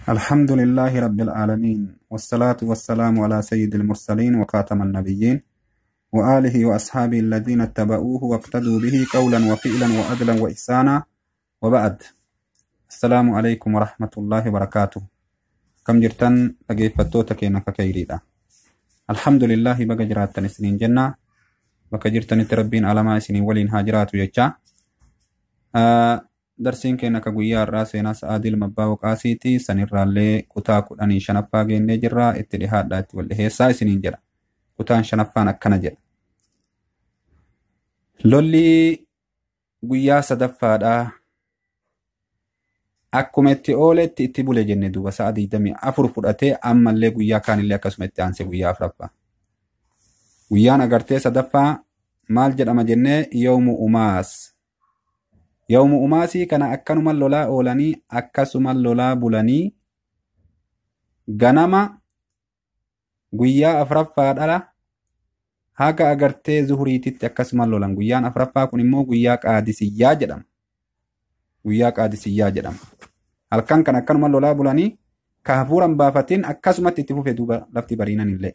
الحمد لله رب العالمين، والصلاة والسلام على سيد المرسلين وخاتم النبيين وآله وأصحابه الذين اتبعوه واقتدوا به قولا وفعلا وعدلا وإحسانا، وبعد. السلام عليكم ورحمة الله وبركاته. كم جرتن dhaggeeffattoota keenya kakayriidha. الحمد لله baga jiraattan isiniin jenna. Bakka jirtanitti Rabbiin alamaa isiniin waliin haa jiraatu jecha. Darsiin keenya akka guyyaa har'aa seenaa Sa'aadil Mabbaa Waqaasiiti. Sanirraallee kutaa 15ffaa geennee jirra. Itti dhihaadhaa, itti wal dhiheessaa isiniin jedha. Kutaan shanaffaan akkana jedha. Lolli guyyaa sadaffaadhaa akkuma itti ooletti itti bule jenne duuba sa'a 24 fudhatee ammallee guyyaa kaanillee akkasuma itti aansee guyyaa afuraffaa. Guyyaan agartee sadaffaa maal jedhama jennee yoomu umaas. Yoomu umaasii kana akkanuma lolaa oolanii akkasuma lolaa bulanii ganama guyyaa afuraffaa dhala haga agartee zuhuriititti akkasuma lolan. Guyyaan afuraffaa kun immoo guyyaa qaadisiyyaa jedhama. Guyyaa qaadisiyyaa jedhama. Halkan kan akkanuma lolaa bulanii ka hafuuran baafatiin akkasumatti itti fufe duuba lafti bariinan illee.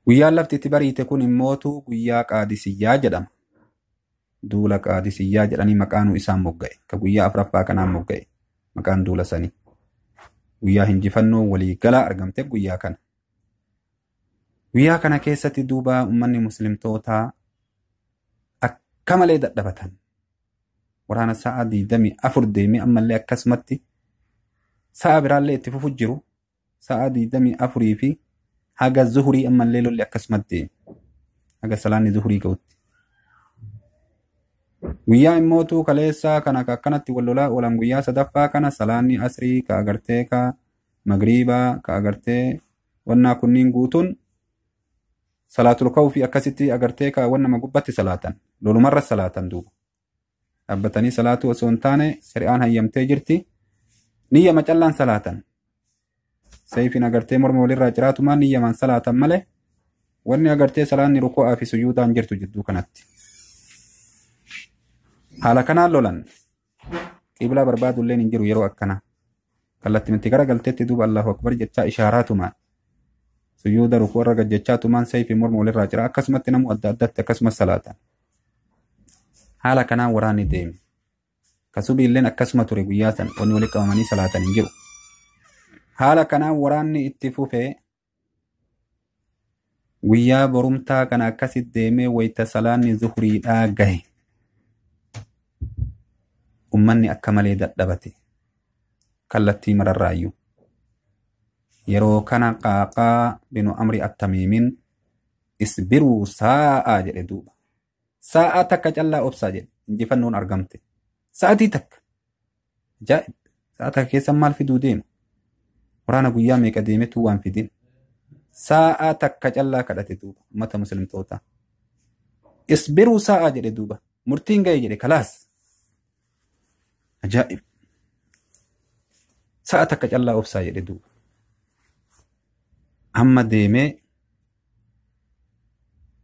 Guyyaan lafti itti bariite kun immootu guyyaa qaadisiyyaa jedhama. Duula qaadisiyyaa jedhanii maqaanuu isaan mogga'e. Ka guyyaa afuraffaa kanaan mogga'e maqaan duula sanii. Guyyaa hinjifannoo waliigalaa argamte guyyaa kana. Guyyaa kana keessatti duuba uummanni muslimtootaa akka malee dadhabatan. Waraana sa'a 24 deemee ammallee akkasumatti sa'a biraallee itti fufu jiru. Sa'a 24 fi haga zuhurii ammallee lolli akkasumatti deeme. Haga salaanni zuhurii ga'utti. Guyyaa immootu kaleessaa kana akkanatti wal lolaa oolan guyyaa sadaffaa kana salaanni asrii ka agartee ka magriibaa ka agartee wannaa kunniin guutuun salaatul kawfi akkasitti agartee ka wannama gubbatti salaatan. Lolumarra salaatan duuba. Dhaabbatanii salaatuu osoo hin taane shari'aan hayyamtee jirti. Niyyama callaan salaatan. Sayfiin agartee morma walirraa jiraatumaan niyyamaan salaatan malee wanni agartee salaanni ruku'aa fi sujuudaan jirtu jidduu kanatti. Haala kanaan lolan qiblaa barbaadulleen hin jiru yeroo akkanaa. Kallattii miti gara galteetti duuba Allahu Akbar jechaa ishaaraatumaan sujuuda rukuu irra gad jechaatumaan sayfii morma walirraa jira akkasumatti namu adda addatti akkasumas salaatan. Haala kanaan waraanni deeme. Kasubiilleen akkasuma ture guyyaa san wanni walitti qabamanii salaatan hin jiru. Haala kanaan waraanni itti fufee guyyaa borumtaa kana akkasitti deemee wayita salaanni zuhuriidhaa gahe. Uummanni akka malee dadhabate. Kallattii mararraayyuu. Yeroo kana Qaaqaa binu Amri Attamiimin isbiruu saa'aa jedhe duuba. Sa'a takka callaa obsaa jedhe injifannoon argamte. Sa'atii takka. Ajaa'ib! Sa'a takka keessa maal fiduu deema? Waraana guyyaa meeqa deemetu waan fidin? Sa'a takka callaa kadhate duuba uummata muslimtootaa. Isbiruu saa'aa jedhe duuba. Murtiin ga'e jedhe kalaas. Ajaa'ib! Sa'a takka callaa obsaa jedhe duuba. Amma deemee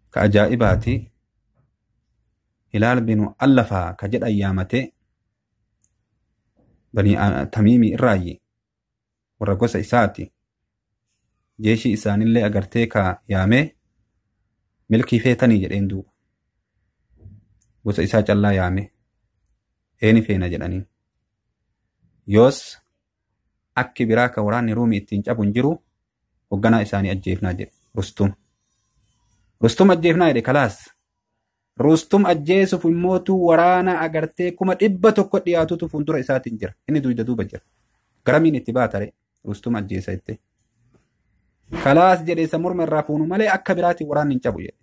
ka ajaa'ibaati. Hilaal binu Allafaa ka jedhan yaamatee bani Tamiimii irraayyi warra gosa isaati. Jeeshii isaanillee agartee ka yaamee milkii feetanii jedheen duuba. Gosa isaa callaa yaamee eeni feena jedhaniin. Yoos akki biraa ka waraanni Ruumii ittiin cabu hin jiru hoogganaa isaanii ajjeefnaa jedhe Rustum. Rustum ajjeefnaa jedhe kalaas. Rustum ajjeesuuf immootu waraana agartee 100,000 dhiyaatutu fuuldura isaatiin jira. Inni dugda duuba jira. Garamiin itti baatare Rustum ajjeesa itti. Kalaas jedhe isa morma irraa fuunu malee akka biraatiin waraanni hin cabu jedhe.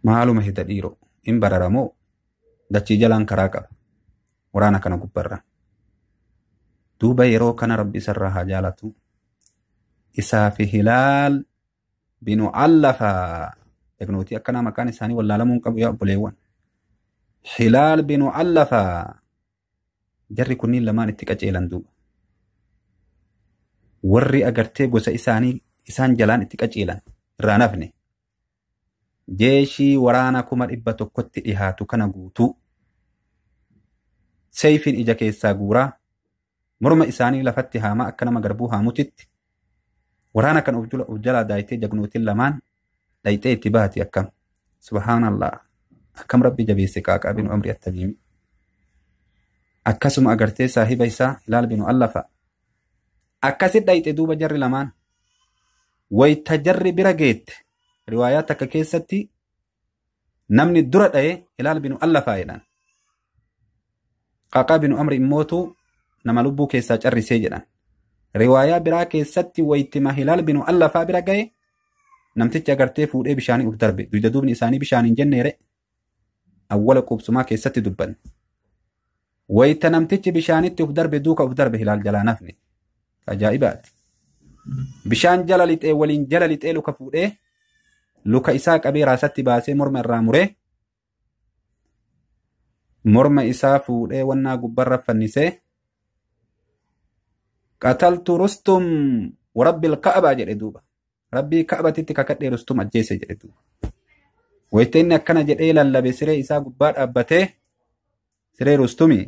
Maaluma hidha dhiiroo hin bararamoo dachii jalaan karaa qaba. Waraana kana gubbarra. Duuba yeroo kana Rabbi isarraa haa jaalatu. Isaa fi Hilaal binu Allafaa. Egnootii akkanaa maqaan isaanii wallaalamuu hin qabu yaa obboleewwan. Hilaal binu Allafaa. Jarri kunniin lamaan itti qaceelan duuba. Warri agartee gosa isaanii isaan jalaan itti qaceelan irraa nafne. Jeeshii waraana 100,000 dhihaatu kana guutuu. Seeyfiin ija keessaa guuraa morma isaanii lafatti haamaa akka nama garbuu haamutitti waraana kan of jalaa daayitee jagnootiin lamaan dhayxee itti baati akkam. Subhaanallah. Akkam Rabbi jabeesse Qaaqaa binu Amri Attamiimi. Akkasuma agartee saahiba isaa Hilaal binu Allafa. Akkasit dhayxe duuba jarri lamaan. Wayta jarri bira geette riwaayaa takka keessatti namni dura dha'e Hilaal binu Allafaa jedhan. Qaaqaa binu Amri immootu nama lubbuu keessaa carrisee jedhan. Riwaayaa biraa keessatti waytima Hilaal binu Allafaa bira ga'e namtichi agartee fuudhee bishaanii uf darbe. Duyda duubni isaanii bishaan hin jenneere awwala qubsumaa keessatti dubbanne. Wayta namtichi bishaanitti uf darbe duuka uf darbe Hilaal jalaa nafne. Ajaa'ibaati. Bishaan jala lixee waliin jala lixee luka fuudhee luka isaa qabee raasatti baasee morma irraa muree morma isaa fuudhee wannaa gubbarra fannisee qataltu Rustum warabbil Ka'abaa jedhe duuba. Rabbii Ka'abatitti kakadhee Rustum ajjeese jedhe duuba. Wayita inni akkana jedhee lallabe siree isaa gubbaa dhaabbatee siree Rustumi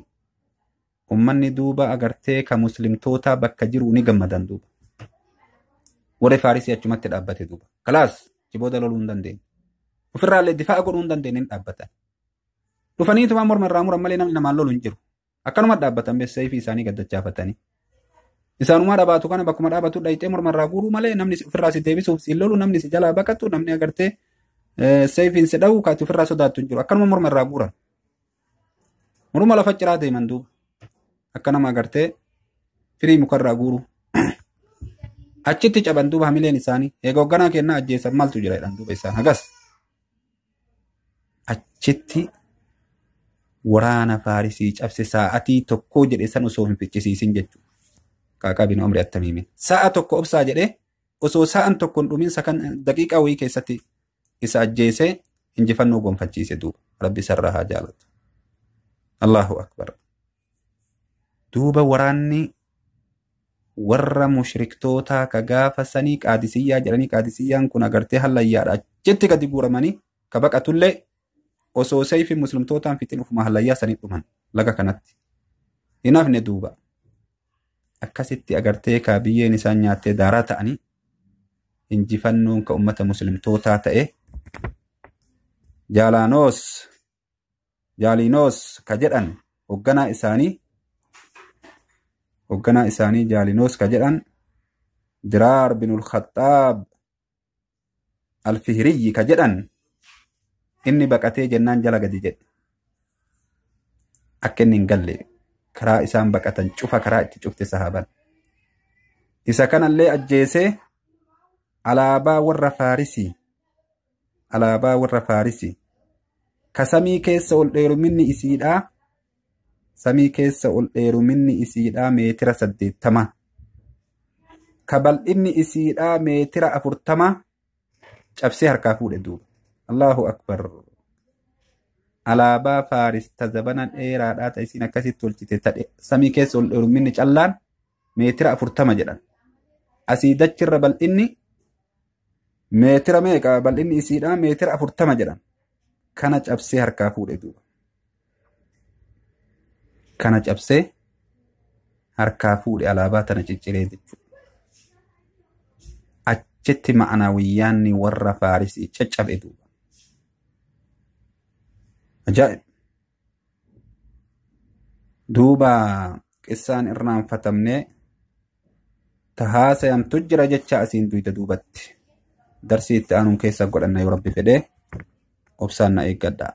ummanni duuba agartee ka muslimtoota bakka jiru ni gammadan duuba. Warri Faarisii achumatti dhaabbate duuba. Kalaas booda loluu hin dandeenye. Ofirraallee difaa'a godhuu hin dandeenye hin dhaabbatan. Dhufaniituma morma irraa muran malee namni namaan lolu hin jiru. Akkanuma dhaabbatan beessee fi isaanii gaddachaafatanii. Isaanumaa dhabaatu kana bakkuma dhaabatu dhayxee morma irraa guuruu malee namni ofirraa si deebisuuf si lolu namni si jalaa baqatu namni agartee seefiin si dha'u kaati ofirraa sodaattu hin jiru. Akkanuma morma irraa guuran. Morma lafa ciraa deeman duuba. Akka nama agartee firii mukarraa guuru. Achitti caban duuba hamileen isaanii. Eega hoogganaa kennaa ajjeesan maaltu jira jedhan duuba isaan hagas. Achitti waraana Faarisii cabse sa'atii tokkoo jedhe san osoo hin ficcisiisin jechuudha. Qaaqaa binu Amri Attamiimin. Sa'a tokko obsaa jedhee osoo sa'an tokko hin dhumin sakan daqiiqaa wayii keessatti isa ajjeesee injifannoo gonfachiise duuba. Rabbi isarraa haa jaalatu. Allahu akbar. Duuba waraanni warra mushriktootaa ka gaafa sanii Qaadisiyyaa jedhanii Qaadisiyyaan kun agartee hallayyaadha. Achitti gadi guuramanii ka baqatullee osoo seeyfi muslimtootaan fixin ufuma hallayyaa sanii dhuman laga kanatti. Hin hafne duuba. Akkasitti agartee ka biyyeen isaan nyaattee daaraa ta'anii injifannoon ka ummata muslimtootaa ta'e Jaalaanoos Jaaliinoos ka jedhan hoogganaa isaanii Jaalinoos ka jedhan Diraar binul Khaxaab Alfihiriyyi ka jedhan inni baqatee jennaan jala gadi jedhe. Akka inni hin galle karaa isaan baqatan cufa karaa itti cufte sahaaban. Isa kanallee ajjeesee alaabaa warra Faarisii ka samii keessa ol dheeruminni isiidhaa samii keessa ol dheeruminni isiidhaa meetira 80 ka bal'inni isiidhaa meetira 40 cabsee harkaa fuudhe duuba. Allahu akbar. Alaabaa Faaris ta zabana dheeraadhaa ta isiin akkasitti tolchite tadhe samii keessa ol dheeruminni callaan meetira 40 jedhan. Asii dachirra bal'inni meetira meeqa bal'inni isiidhaa meetira 40 jedhan. Kana cabsee harkaa fuudhe duuba. Kana cabsee harkaa fuudhe alaabaa tana cicciree jechuudha. Achitti ma'anawiyyaanni warra Faarisii caccabe duuba. Ajaa'ib! Duuba qissaan irraanfatamnee tahaasayamtu jira jecha asiin duyda duubatti. Darsii itti aanuun keessa godhanna yoo Rabbi fedhee obsaan na eeggadhaa.